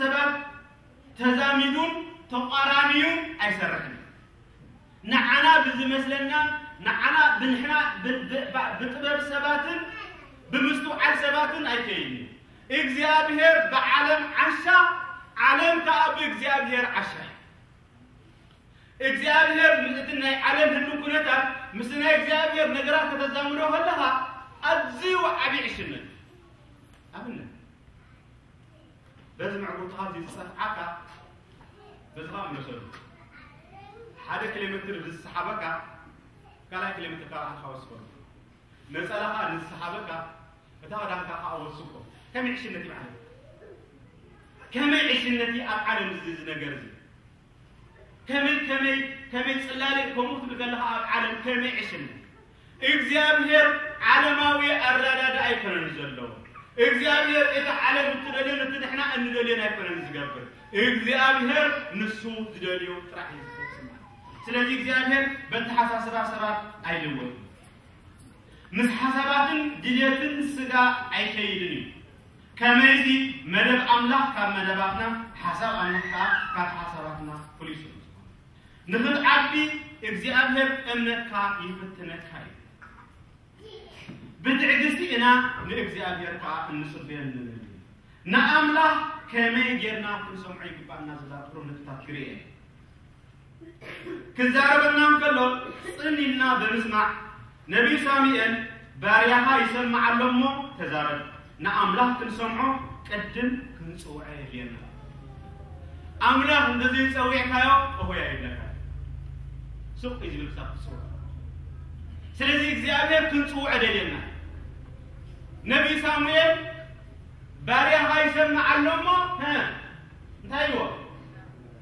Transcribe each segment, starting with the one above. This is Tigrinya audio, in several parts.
ሰባት ተዛሚዱን ተቋራኒዩን ኣይሰርሕን። ንዓና ብዝመስለና፣ ንዓና ብንሕና ብ- ብ- ብ- ብጥበብ ሰባትን ብምስትውዓል ሰባትን ኣይከይድን እዩ። እግዚኣብሔር ብዓለም ዓሻ፣ ዓለም ከኣ ብእግዚኣብሔር ዓሻ እዩ። እግዚኣብሔር ምስቲ ናይ ዓለም ህልው ኩነታት ምስ ናይ እግዚኣብሔር ነገራት ከተዛምዶ ከለኻ ኣዝዩ ዓብዪ ዕሽነት። ኣብነት በዚ ምዕጉርትኻ እዚ ዝጸፍዓካ በዚ ኸዓ ምለሰሉ። ሓደ ኪሎ ሜትር ዝሰሓበካ ካልኣይ ኪሎ ሜትር ካብ ዓድኻ ወስኸሉ። ነጸላኻ ንዝሰሓበካ እታ ክዳንካ ኸዓ ወስኮ። ከመይ ዕሽነት እዩ ማለት? ከመይ ዕሽነት እዩ ኣብ ዓለም እዚ እዚ ነገር እዚ? ከመይ ከመይ ከመይ ጽላለ ከምኡ ትብል ከለኻ ኣብ ዓለም ከመይ ዕሽነት? እግዚኣብሔር ዓለማዊ ኣረዳድኣ ኣይኮነን ዘለዎ። እግዚኣብሔር እቲ ዓለም እትደልዮን እቲ ንሕና እንደልዮን ኣይኮነን ዝገብር። እግዚኣብሔር ንሱ ዝደልዮ ጥራሕ እዩ ዝፈጽም። ስለዚ እግዚኣብሔር በተሓሳስባ ሰባት ኣይልወጥን። ምስ ሓሳባትን ድልየትን ስጋ ኣይከይድን እዩ። ከመይሲ መደብ ኣምላኽ ካብ መደባትና፣ ሓሳብ ኣምላኽ ከኣ ካብ ሓሳባትና ፍሉይ ስለ ዝኾነ። ንኽትዓቢ እግዚኣብሔር እምነትካ ይፍትነካ እዩ። ብትዕግስቲ ኢና ንእግዚኣብሔር ከኣ እንጽበዮ ንብል። ንኣምላኽ ከመይ ጌርና ክንሰምዖ ይግባእና ዝብላ ጥሩም ነጥብታት ክርኢ እየ። ክዛረበና እንከሎ ጽን ኢልና ብምስማዕ፣ ነቢይ ሳሙኤል ባርያኻ ይሰምዕ ኣሎ እሞ ተዛረብ፣ ንኣምላኽ ክንሰምዖ ቅድም ክንጽውዖ የድልየና። ኣምላኽ እንተዘይጸዊዕካዮ እኹይ ኣይብለካ። ስቕ እዩ ዝብል ክሳብ ትጽውዖ። ስለዚ እግዚኣብሔር ክንጽውዖ ደልየና። ነቢይ ሳሙኤል ባርያኻ ይሰምዕ ኣሎ እሞ፣ እ፣ እንታይ ኢልዎ?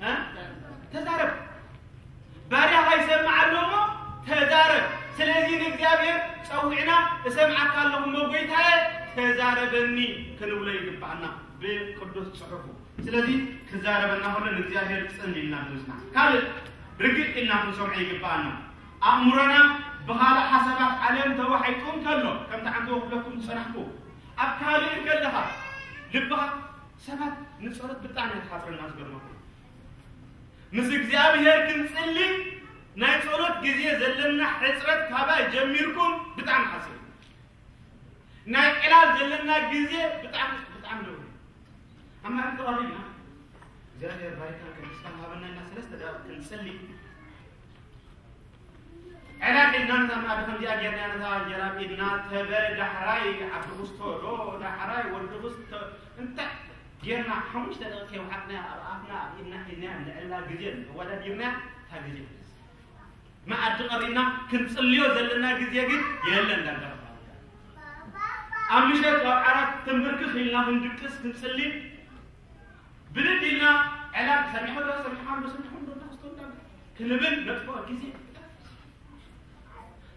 እ? ተዛረብ። ባርያኻ ይሰምዕ ኣሎ እሞ ተዛረብ። ስለዚ ንእግዚኣብሔር ጸዊዕና፣ "እሰምዓካ ኣለኹ እሞ ጐይታየ፣ ተዛረበኒ" ክንብሎ ይግብኣና ብቅዱስ ጽሑፉ። ስለዚ ክዛረበና ከሎ ንእግዚኣብሔር ጽን ኢልና ክንስማዕ። ካልእ ርግእ ኢልና ክንሰምዖ ይግብኣና። ኣእምሮና ብኻልእ ሓሳባት ዓለም ተዋሒጡ እንከሎ፣ ከምቲ ዓንተቦ ክብለኩም ዝጸናሕኩ፣ ኣብ ካልእ እንከለኻ ልብኻ ሰባት ንጸሎት ብጣዕሚ እያ ትሓጽረና፣ ዝገርመኩም። ምስ እግዚኣብሔር ክንጽሊ ናይ ጸሎት ግዜ ዘለና ሕጽረት ካባይ ጀሚርኩም ብጣዕሚ ሓጺር። ናይ ዕላል ዘለና ግዜ ብጣዕሚ፣ ብጣዕሚ ነውሪ። ኣብ መዓልቲ ቀሪብና እግዚኣብሔር ባሪካን ቅዱሳን ሃበና ኢልና ሰለስተ ደቂቕ ክንጽሊ ዕላል ኢልና ነታ መኣዲ ከምዚኣ ጌርና ነታ እንጀራ ኣብ ኢድና ተበ ዳሕራይ ዓዲ ኩስቶ ዶ ዳሕራይ ወዲ ኩስቶ እንታይ ጌርና ሓሙሽተ ደቂቕ ከይወሓጥና ኣብ ኣፍና ኣብ ኢድና ሒዝና ንዕላ ግዜ ኣወዳዲርና እታ ግዜ መኣዲ ቀሪብና ክንጽልዮ ዘለና ግዜ ግን የለን። ዳርጋ ኣብ ምሸት ኣብ ዓራት ተንበርክኽ ኢልና ክንድቅስ ክንጽሊ ብድድ ኢልና ዕላል ሰሚዖ ዶ ሰሚዖ ዶ ሰሚዖ ዶ ተኸስቶ ዶ ክንብል ነጥፎ ግዜ።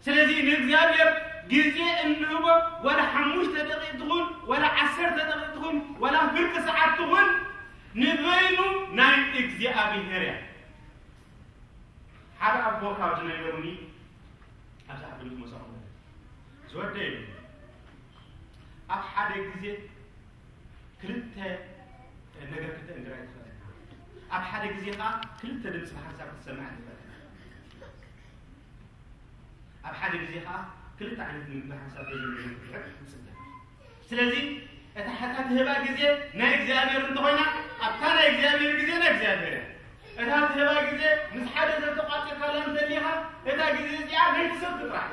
ስለዚ ንእግዚኣብሔር ግዜ እንህቦ ወላ ሓሙሽተ ደቂቕ ትኹን ወላ ዓሰርተ ደቂቕ ትኹን ወላ ፍርቂ ሰዓት ትኹን ንበይኑ ናይ እግዚኣብሔር እያ። ሓደ ኣቦ ካብ ዝነገሩኒ ኣብዚ ዓዲ ምስ መጻኹ ዝወደይ ኣብ ሓደ ግዜ ክልተ ነገር ክተእንግራ ይትኽእል። ኣብ ሓደ ግዜ ኸዓ ክልተ ድምፂ ብሓንሳብ ክትሰምዕ ትኽእል። ኣብ ሓደ ግዜ ኸዓ ክልተ ዓይነት ምግቢ ሓንሳብ ዘይብሉ ክትሕብ ትፅገም። ስለዚ እታ ሕታ ትህባ ግዜ ናይ እግዚኣብሔር እንተኾይና ኣብታ ናይ እግዚኣብሔር ግዜ ናይ እግዚኣብሔር እያ። እታ ትህባ ግዜ ምስ ሓደ ሰብ ተቋፂርካላ እንተሊኻ እታ ግዜ እዚኣ ናይቲ ሰብ ጥራሕ።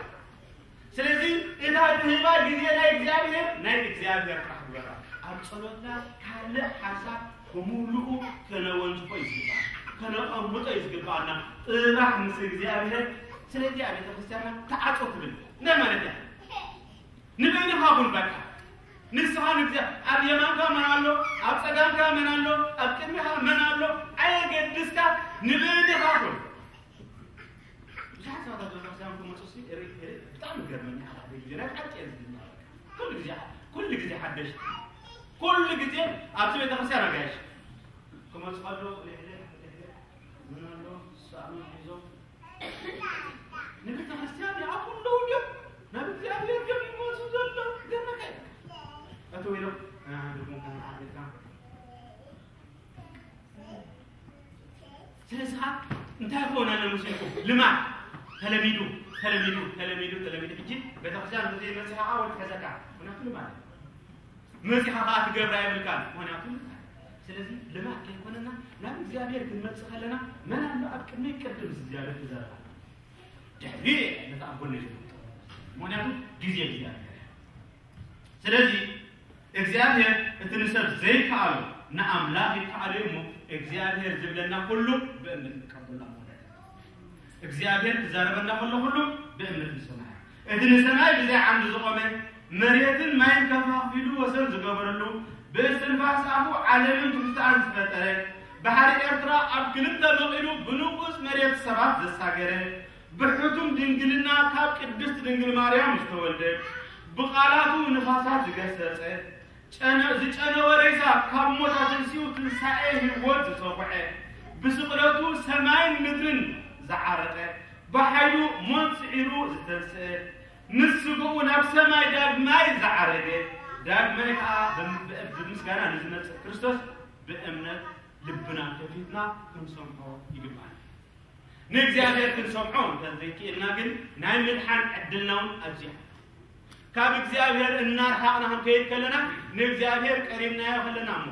ስለዚ እታ ትህባ ግዜ ናይ እግዚኣብሔር ናይ እግዚኣብሔር ጥራሕ ግበራ። ኣብ ጸሎትና ካልእ ሓሳብ ብምሉኡ ከነወንዝፎ እዩ ዝግባእ፣ ከነቐምጦ እዩ ዝግባእና። ጥራሕ ምስ እግዚኣብሔር። ስለዚ ኣብ ቤተ ክርስቲያንና ተዓጾ ትብል እንታይ ማለት እያ? ንበይንኻ ኩን በቃ። ንስኻ ንግዜ ኣብ የማንካ መን ኣሎ፣ ኣብ ጸጋምካ መን ኣሎ፣ ኣብ ቅድሚኻ መን ኣሎ ኣየገድስካ፣ ንበይንኻ ኩን። ብዙሓት ሰባት ኣብ ቤተክርስትያን ክመፁ ሲ ርኢ ርኢ ብጣዕሚ ይገርመኒ። ሓደ ግዜ ናይ ሓቂ እየ ዝብል ኩሉ ግዜ ኩሉ ግዜ ሓደሽ ኩሉ ግዜ ኣብዚ ቤተክርስትያን ኣጋይሽ ክመፁ ከለዉ ልዕሊ ልዕሊ ምን ኣሎ ሳእኖም ሒዞም ንቤተክርስትያን ይኣትዉ ኣለዉ ድዮም ናብ እግዚኣብሔር ድዮም ይመፁ ዘለዉ? ገርመካ እዩ። እትው ኢሎም ንዓና ድኹም ከመዓልካ ስለዚ ከዓ እንታይ ክኾን ኣሎ መሲልኩም? ልማድ ተለሚዱ ተለሚዱ ተለሚዱ ተለሚዱ ሕጂ ቤተክርስትያን ዘይመፅኻ ከዓ ወዲ ሒዘካ ምክንያቱ ልማድ እዩ። መፂኻ ከዓ ትገብራ የብልካን ምክንያቱ ልማድ። ስለዚ ልማድ ከይኮነና ናብ እግዚኣብሔር ክንመፅእ ከለና መን ኣሎ ኣብ ቅድሚ ቅድም እግዚኣብሔር ትዘረባ ድሕሪ ነታ ኣብ ጎነይ ዝመጡ ምክንያቱ ግዜ እግዚኣብሔር እያ። ስለዚ እግዚኣብሔር እቲ ንሰብ ዘይከኣሎ ንኣምላኽ ይከኣሎ እዩ እሞ እግዚኣብሔር ዝብለና ኩሉ ብእምነት ንቀበሎ ማለት እዩ። እግዚኣብሔር ክዛረበና ከሎ ኩሉ ብእምነት ንሰምዓ። እቲ ንሰማይ ብዘይ ዓንዲ ዝቆመ መሬትን ማይን ከፋፊሉ ወሰን ዝገበረሉ ብእስትንፋስ ኣፉ ዓለምን ትሕዝትኣን ዝፈጠረ ባሕሪ ኤርትራ ኣብ ክልተ መቒሉ ብንቑጽ መሬት ሰባት ዘሳገረ ብሕቱም ድንግልና ካብ ቅድስት ድንግል ማርያም ዝተወልደ ብቓላቱ ንፋሳት ዝገሰጸ ጨነ- ዝጨነወ ሬሳ ካብ ሞት ኣተንሲኡ ትንሳኤ ህይወት ዝሰኹዐ ብስቕለቱ ሰማይን ምድርን ዝዓረቐ ብሓይሉ ሞት ስዒሩ ዝተንስአ ምስ ስግኡ ናብ ሰማይ ዳግማይ ዝዓረገ ዳግማይ ከዓ ብምስጋና ንዝመፅእ ክርስቶስ ብእምነት ልብና ከፊትና ክንሰምዖ ይግባል። ንእግዚኣብሔር ክንሰምዖ እንተዘይክእልና ግን ናይ ምድሓን ዕድልና እውን ኣብዚኣ ካብ እግዚኣብሔር እናርሓቕና ክንከይድ ከለና ንእግዚኣብሔር ቀሪብናዮ ከለና እሞ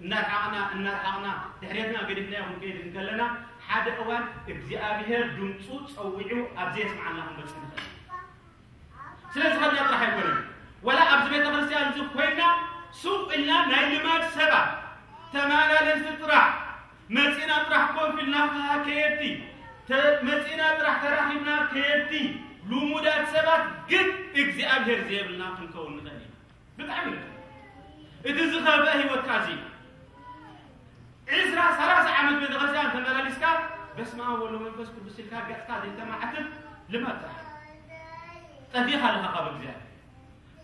እናርሓቕና እናርሓቕና ድሕሬትና ገዲፍናዮ ክንከይድ እንከለና ሓደ እዋን እግዚኣብሔር ድምፁ ፀዊዑ ኣብ ዘየስማዓልና ክንበፅእ ንኽእል። ስለዚ ኸድና ጥራሕ ኣይኮነን ወላ ኣብዚ ቤተ ክርስቲያን እዚ ኮይና ሱቅ ኢልና ናይ ልማድ ሰባት ተመላለስቲ ጥራሕ መፂና ጥራሕ ኮፍ ኢልና ከዓ ከየድቲ መፂና ጥራሕ ተራኺብና ከየድቲ ልሙዳት ሰባት ግን እግዚኣብሔር ዘየብልና ክንከውን ንኽእል ኢና። ብጣዕሚ እዩ እቲ ዝኸፍአ ህይወትካ እዚ ዕስራ ሰላሳ ዓመት ቤተክርስትያን ተመላሊስካ በስመ ኣብ ወወልድ ወመንፈስ ቅዱስ ኢልካ ገፅካ ዘይተማዕትብ ልማድ ጥራሕ ጠፊእካ ኣለካ ካብ እግዚኣብሔር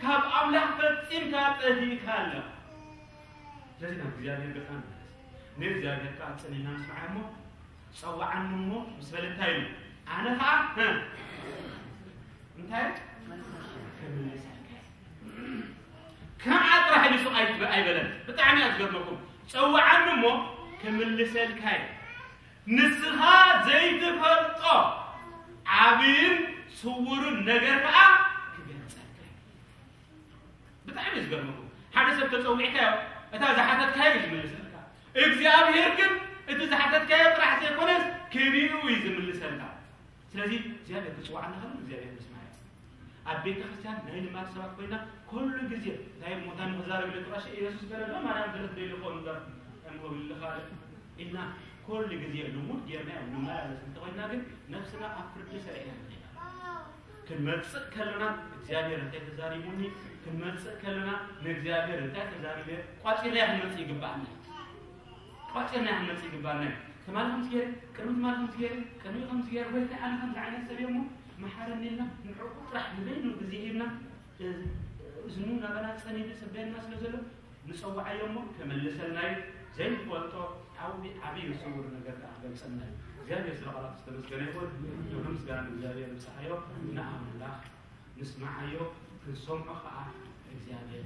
ካብ ኣምላኽ ፈፂምካ ጠፊእካ ኣለካ። ስለዚ ናብ እግዚኣብሔር ገፅና ንመለስ። ንእግዚኣብሔር ከዓ ፅን ኢልና ንስምዓ እሞ ጸዋዓኒ እሞ ምስ በለ እንታይ ኢሉ ኣነ ከዓ እንታይ ክምልሰልካ ከምዓ ጥራሕ ኢሉ ሱቕ ኣይበለን። ብጣዕሚ እያ ዝገርመኩም። ጸዋዓኒ እሞ ክምልሰልካ እየ። ንስኻ ዘይትፈልጦ ዓብይን ስውርን ነገር ከዓ ክገልጸልካ እየ። ብጣዕሚ እዩ ዝገርመኩም። ሓደ ሰብ ተጸዊዕካዮ እታ ዝሓተትካዮ እዩ ዝምልሰልካ። እግዚኣብሔር ግን እቲ ዝሓተትካዮ ጥራሕ ዘይኮነስ ክሪኡ እዩ ዝምልሰልካ። ስለዚ እግዚኣብሔር ክጽዋዕ እናኸለ እግዚኣብሔር ምስማዕ እዩ። ኣብ ቤተ ክርስቲያን ናይ ልማድ ሰባት ኮይና ኩሉ ግዜ እንታይ ሞታ ንክዛረብ ኢለ ጥራሽ ኢየሱስ ገለ ዶ ማርያም ገለ ትደሊ ኾን እምበር ከምኮብልኻ ኢልና ኩሉ ግዜ ልሙድ ጌርናዮ ንመላለስ እንተኾይና ግን ነፍስና ኣብ ፍርዲ ሰሪዕና ንኸይዳ ክንመጽእ ከለና እግዚኣብሔር እንታይ ተዛሪቡኒ ክንመጽእ ከለና ንእግዚኣብሔር እንታይ ተዛሪበ ቋጺርና ክንመጽእ ይግባኣና። ቋጺርና ክንመጽእ ይግባኣና። ትማሊ ከምዚ ገይረ ቅድሚ ትማሊ ከምዚ ገይረ ቅድሚ ከምዚ ገይረ ወይ ኣነ ከምዚ ዓይነት ሰብ እየ እሞ መሓረኒ ኢልና ንዕኡ ጥራሕ ንበይኑ ግዜ ሂብና እዝኑ ናባና ጸኒዱ ይጽበየና ስለ ዘሎ ንጸውዓዮ እሞ ክምልሰልና እዩ። ዘይንፈልጦ ዓብዪ ዓብዪ ስውር ነገር ከዓ ክገልጸልና እዩ። እግዚኣብሔር ስለ ቃላቱ ዝተመስገነ ይኹን። ክብሪ ምስጋና ንእግዚኣብሔር ንብጽሓዮ ንኣምላኽ ንስምዓዮ ክንሰምዖ ከዓ እግዚኣብሔር